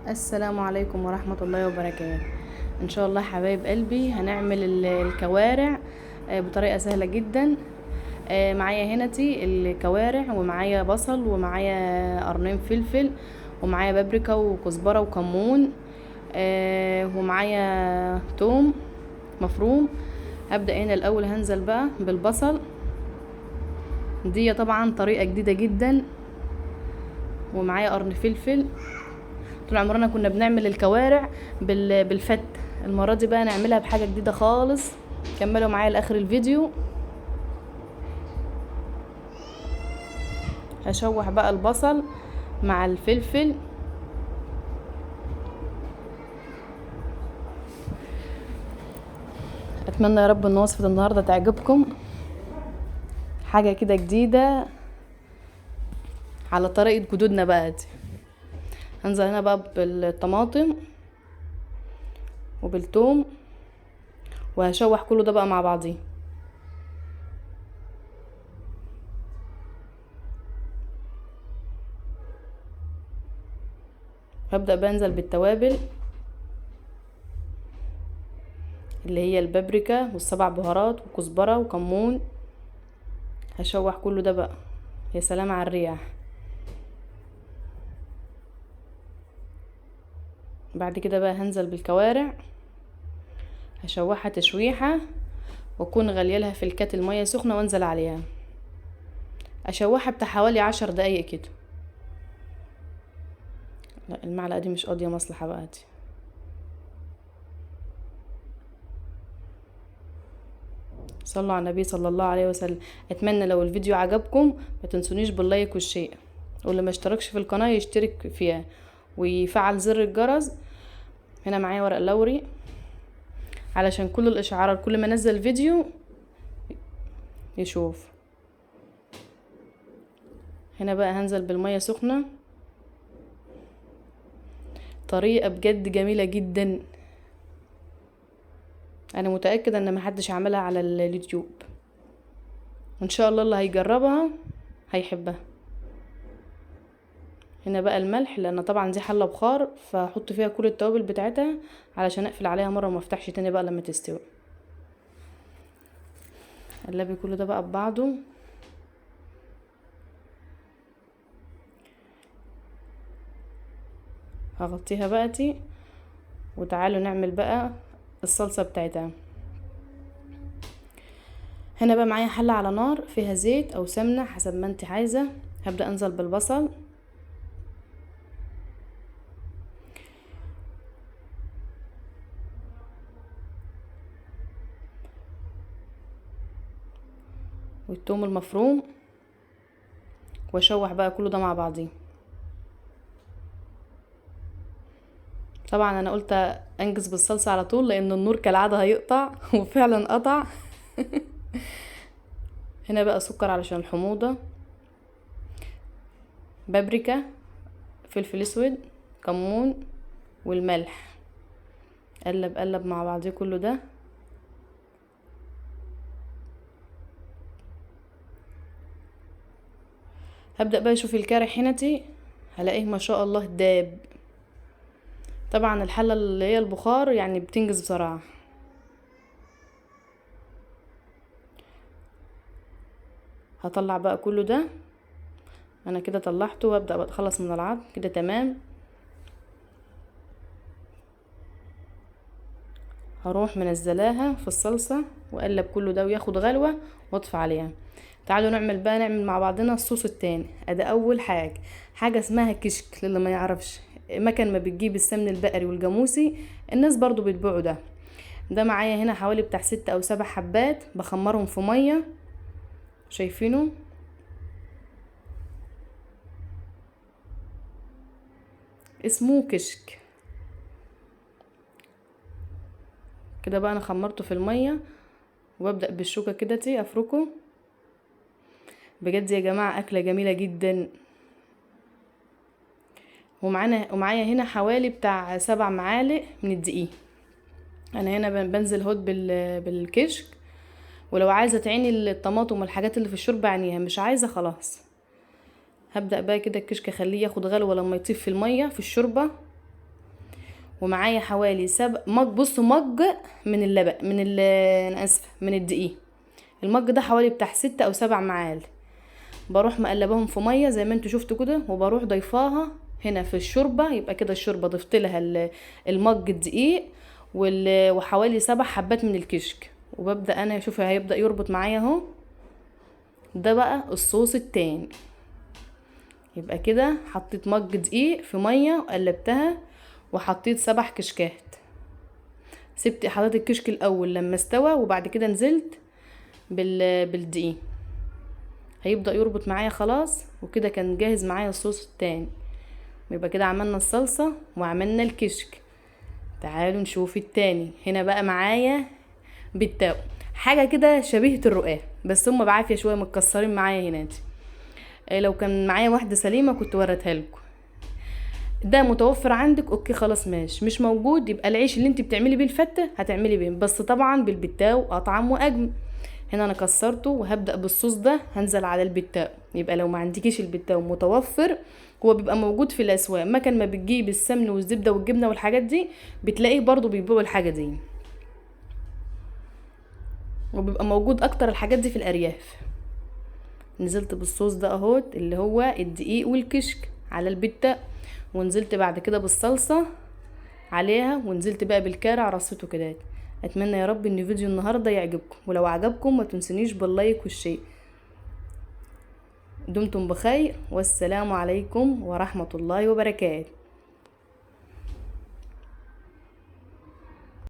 السلام عليكم ورحمة الله وبركاته. ان شاء الله حبايب قلبي هنعمل الكوارع بطريقة سهلة جدا. معايا هنتي الكوارع، ومعايا بصل، ومعايا قرنين فلفل، ومعايا بابريكا وكزبرة وكمون، ومعايا توم مفروم. هبدأ هنا الاول، هنزل بقى بالبصل. دي طبعا طريقة جديدة جدا. ومعايا قرن فلفل. طول عمرنا كنا بنعمل الكوارع بالفت، المرة دي بقى نعملها بحاجة جديدة خالص. كملوا معايا لاخر الفيديو. هشوح بقى البصل مع الفلفل. اتمنى يا رب ان وصفة النهاردة تعجبكم، حاجة كده جديدة على طريقة جدودنا بقى دي. هنزل هنا بقى بالطماطم وبالثوم، وهشوح كله ده بقى مع بعضيه. هبدأ بنزل بالتوابل اللي هي البابريكا والسبع بهارات وكزبرة وكمون. هشوح كله ده بقى. يا سلام على الريح. بعد كده بقى هنزل بالكوارع، هشوحها تشويحة واكون غالية لها في الكاتل مية سخنة وانزل عليها. اشوحها بتاع حوالي 10 دقايق كده. لا المعلقة دي مش قاضية مصلحة بقى دي. صلوا على النبي صلى الله عليه وسلم. اتمنى لو الفيديو عجبكم ما تنسونيش بال like وال share، واللي ما اشتركش في القناة يشترك فيها ويفعل زر الجرس. هنا معايا ورق لوري علشان كل الاشعارات كل ما انزل فيديو يشوف. هنا بقى هنزل بالمية سخنة. طريقة بجد جميلة جدا، انا متأكدة ان محدش عملها على اليوتيوب، وان شاء الله اللي هيجربها هيحبها. هنا بقى الملح، لان طبعا دي حلة بخار فاحط فيها كل التوابل بتاعتها علشان اقفل عليها مرة وما افتحش تاني بقى لما تستوي. قلبي كله ده بقى ببعضه. هغطيها بقى تي، وتعالوا نعمل بقى الصلصة بتاعتها. هنا بقى معايا حلة على نار فيها زيت او سمنة حسب ما انت عايزة. هبدأ انزل بالبصل. والثوم المفروم، واشوح بقى كله ده مع بعضيه. طبعا انا قلت انجز بالصلصة على طول لان النور كالعادة هيقطع وفعلا قطع. هنا بقى سكر علشان الحموضة، بابريكا، فلفل اسود، كمون، والملح. قلب قلب مع بعضيه كله ده. هبدأ بقى اشوف الكارع هنتي، هلاقيه ما شاء الله داب. طبعا الحلة اللي هي البخار بتنجز بسرعة. هطلع بقى كله ده، انا كده طلعته، وابدأ بقى اتخلص من العظم كده. تمام. هروح منزلاها في الصلصة واقلب كله ده وياخد غلوة واطفي عليها. تعالوا نعمل مع بعضنا الصوص التاني. ادي اول حاجة، حاجة اسمها كشك للي ما يعرفش. مكان ما بتجيب السمن البقري والجاموسي الناس برضو بيتبيعوا ده. ده معايا هنا حوالي بتاع 6 او 7 حبات، بخمرهم في مية. شايفينه؟ اسمه كشك. كده بقى انا خمرته في المية، وببدأ بالشوكة كده تي افركه. بجد يا جماعة اكلة جميلة جدا. ومعايا هنا حوالي بتاع 7 معالق من الدقيق. انا هنا بنزل هوت بالكشك. ولو عايزة تعيني الطماطم والحاجات اللي في الشوربة عينيها، مش عايزة خلاص. هبدأ بقى كده الكشك اخليه ياخد غلوة لما يطيب في المية في الشوربة. ومعايا حوالي 7 مج، بصوا مج من اللبن، من انا اسفه، من الدقيق. المج ده حوالي بتاع 6 او 7 معالق. بروح مقلباهم في مية زي ما انتوا شفتوا كده، وبروح ضيفاها هنا في الشوربة. يبقى كده الشوربة ضفت لها المج الدقيق وحوالي 7 حبات من الكشك. وببدا انا اشوف هيبدا يربط معايا اهو. ده بقى الصوص التاني. يبقى كده حطيت مج دقيق في مية وقلبتها، وحطيت 7 كشكات. سبت حطيت الكشك الاول لما استوى، وبعد كده نزلت بالدقيق. هيبدا يربط معايا خلاص، وكده كان جاهز معايا الصوص التاني. يبقى كده عملنا الصلصه وعملنا الكشك. تعالوا نشوف التاني. هنا بقى معايا بالتاو، حاجة كده شبيهه الرقاق، بس هم بعافية شوية متكسرين معايا هنا. لو كان معايا واحدة سليمة كنت وريتها لكم. ده متوفر عندك okay خلاص ماشي، مش موجود يبقى العيش اللي انت بتعملي بيه الفته هتعملي بيه، بس طبعا بالبتاو اطعم واجمل. هنا انا كسرته وهبدا بالصوص ده، هنزل على البتاو. يبقى لو ما عندكيش البتاو متوفر، هو بيبقى موجود في الاسواق، مكان ما بتجيب السمن والزبده والجبنه والحاجات دي بتلاقيه برضو بيبيعوا الحاجة دي، وبيبقى موجود اكتر الحاجات دي في الارياف. نزلت بالصوص ده اهوت اللي هو الدقيق والكشك على البتاو، ونزلت بعد كده بالصلصه عليها، ونزلت بقى بالكارع رصيته كده. اتمنى يا رب ان فيديو النهارده يعجبكم، ولو عجبكم ما تنسونيش بال like وال share. دمتم بخير، والسلام عليكم ورحمة الله وبركاته.